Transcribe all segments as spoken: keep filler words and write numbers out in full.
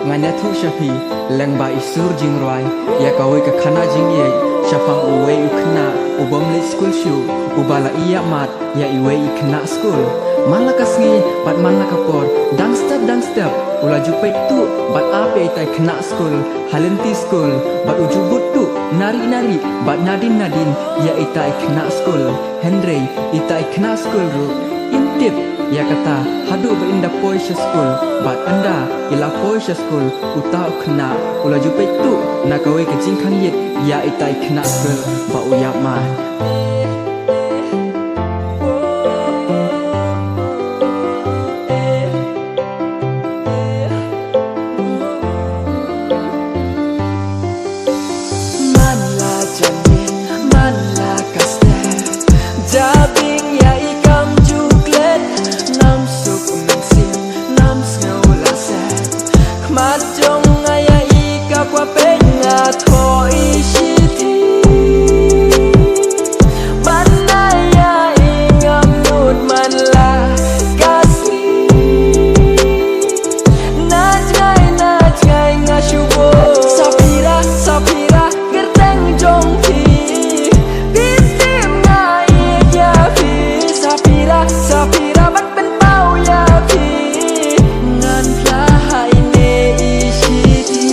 Ngan ïathuh sha phi lyngba i sur jingrwai ïa kawei ka khana jingïeit shaphang uwei u khynnah u bym leit skul shuh, uba la ïa mad ïa iwei i khynnah skul. Man la ka sngi bad man la ka por, dang step dang step u la ju peit tuh bad ap ïa itai i khynnah skul ha lynti skul, bad u ju bud tuh nari nari bad nadien nadien ïa itai i khynnah skul. Hynrei itai i khynnah skul ruh im tip ïa kata haduh ba in da poi sha skul. Bad ynda i la poi sha skul, uta u khynnah u la ju peit tuh na kawei ka jingkhang ïit ïa itai i khynnah skul ba u ïap mad. Man la janmiet, man la ka step, jabieng ïa i kam ju klet. Nam suk mynsiem, nam sngew la sep. Khmat jong nga ïa i ka kwah peit, nga thoh i shithi. Ban ai ïa i ngam nud man la ka sngi. Na jngai, na jngai nga shu bud. Saphira, Saphira, kyrteng jong phi. Phi tim nga ïeit ïa phi. Saphira, Saphira, ban pynpaw ïa phi. Ngan phla ha ine i shithi.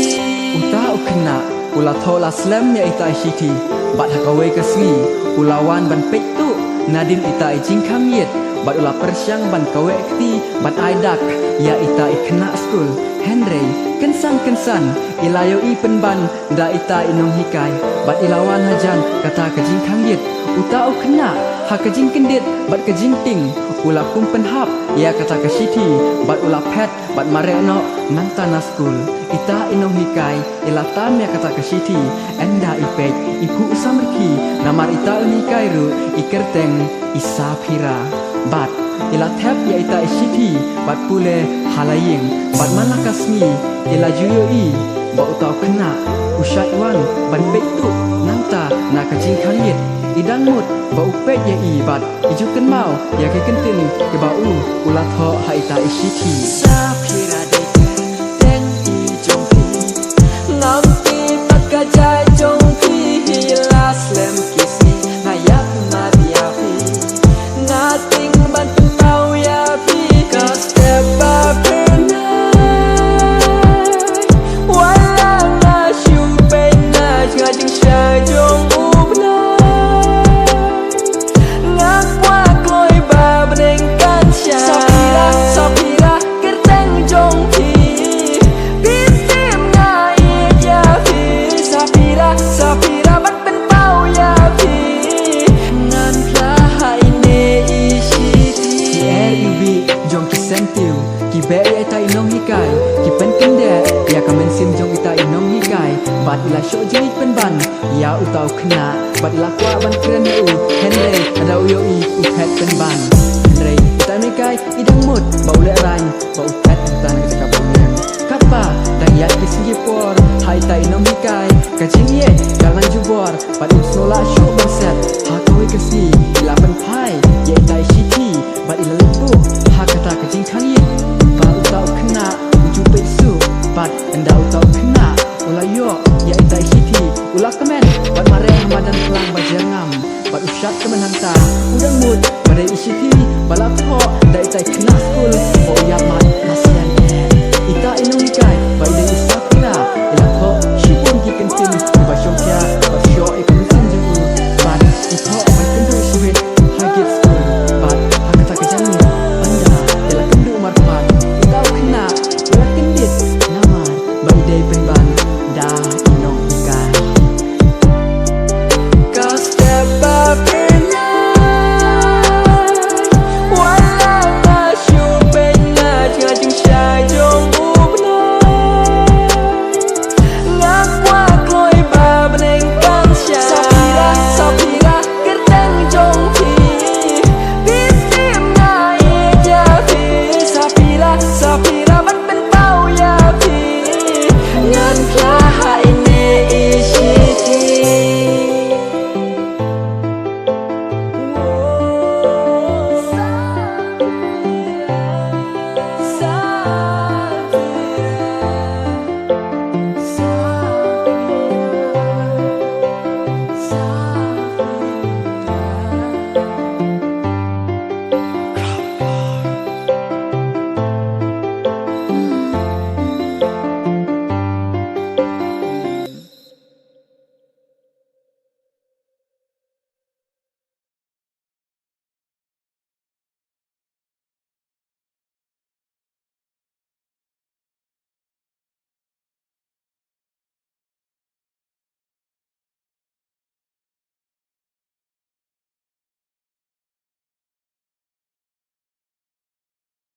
Uta u khynnah u la thoh la slem ïa ita i shithi, bad ha kawei ka sngi u la wan ban peit tuh nadien ita i jingkhang ïit, bad u la pyrshang ban kaweh kti ban ai dak ïa ita i khynnah skul. Hynrei kynsan kynsan i la ïohi pynban da ita i nonghikai, bad i la wan hajan kata ka jingkhang ïit. Uta u khynnah ha ka jingkyndit bad ka jingtieng u la kum pynhap ïa kata ka shithi, bad u la phet bad mareh noh nangta na skul. Ita i nonghikai i la tam ïa kata ka shithi, ynda i peit i phuh samrkhie, namar ita i nonghikai ruh i kyrteng i Saphira. Bad i la thep ïa ita i shithi bad pule ha la ïing. Bad man la ka sngi i la ju ïohi ba uta u khynnah u shait wan ban peit tuh nangta na ka jingkhang ïit. I dang mut ba u peit ïa i bad i ju kynmaw ïa ki kyntien kiba u u la thoh ha ita i shithi. Saphira dei kyrteng i jong phi. Ngam tip ba ka jait jong phi hi la slem ki sngi. Nga ïap mad ïa phi, nga tieng ban pynpaw ïa phi. Ka step ba pynai, wat la nga shu peit na jngai jingshai jong u Blei. Nga kwah kloi ba bneng kan shai. Saphira, Saphira, kyrteng jong phi. Phi tim nga ïeit ïa phi. Saphira, Saphira, ban pynpaw ïa phi. Ngan phla ha ine i shithi. Ki er i wieh jong ki syntiew, ki beh ïa ita i nonghikai, ki pynkyndeh ïa ka mynsiem jong ita i nonghikai. Bad i la shoh jingïeit pynban ïa uta u khynnah, bad i la kwah ban kren ïa u, hynrei lada u ïohi u phet pynban. Hynrei ita i nonghikai i dang mut ba u lehraiñ ba u phet hangta na ka jaka ba u ïeng. Katba dang ïaid ki sngi ki por ha ita i nonghikai, ka jingïeit ka la jubor, bad im sngew lah shuh ban set. Ha kawei ka sngi i la pynphai ïa ita i shithi bad i la leit buh ha kata ka jingkhang ïit, ba uta u khynnah u ju peit shuh. Bad ynda uta u khynnah u la ïoh ïa ita i shithi, u la kmen bad mareh ha madan khlam ba jyrngam. Bad u shad kmen hangta, u dang mut ba dei i shithi ba la thoh da ita i khynnah skul ba u ïap mad na sien. Ita i nonghikai ba i dei i Saphira i la thoh shibun ki kyntien kiba shongshia ba shoh ïa ka mynsiem jong u. Bad i thoh ban kynduh shibit ha gate skul. Bad ha kata ka janmiet, ynda i la kynduh markhmat, ita u khynnah u la kyndit namar ba i dei pynban da i nonghikai. Ka step ba pynai, wat la nga shu peit na jngai jingshai jong u Blei.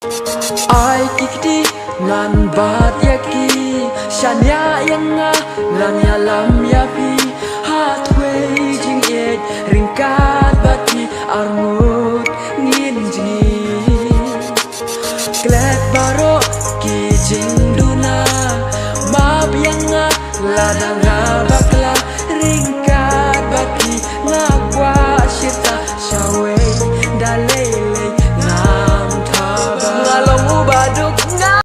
Ai ki kti ngan bat ïa ki, shaniah ïa nga ngan ïalam ïa phi. Hathwei jingïeit ryngkat bad phi arngut ngin jngi. Klet baroh ki jingduna, map ïa nga lada nga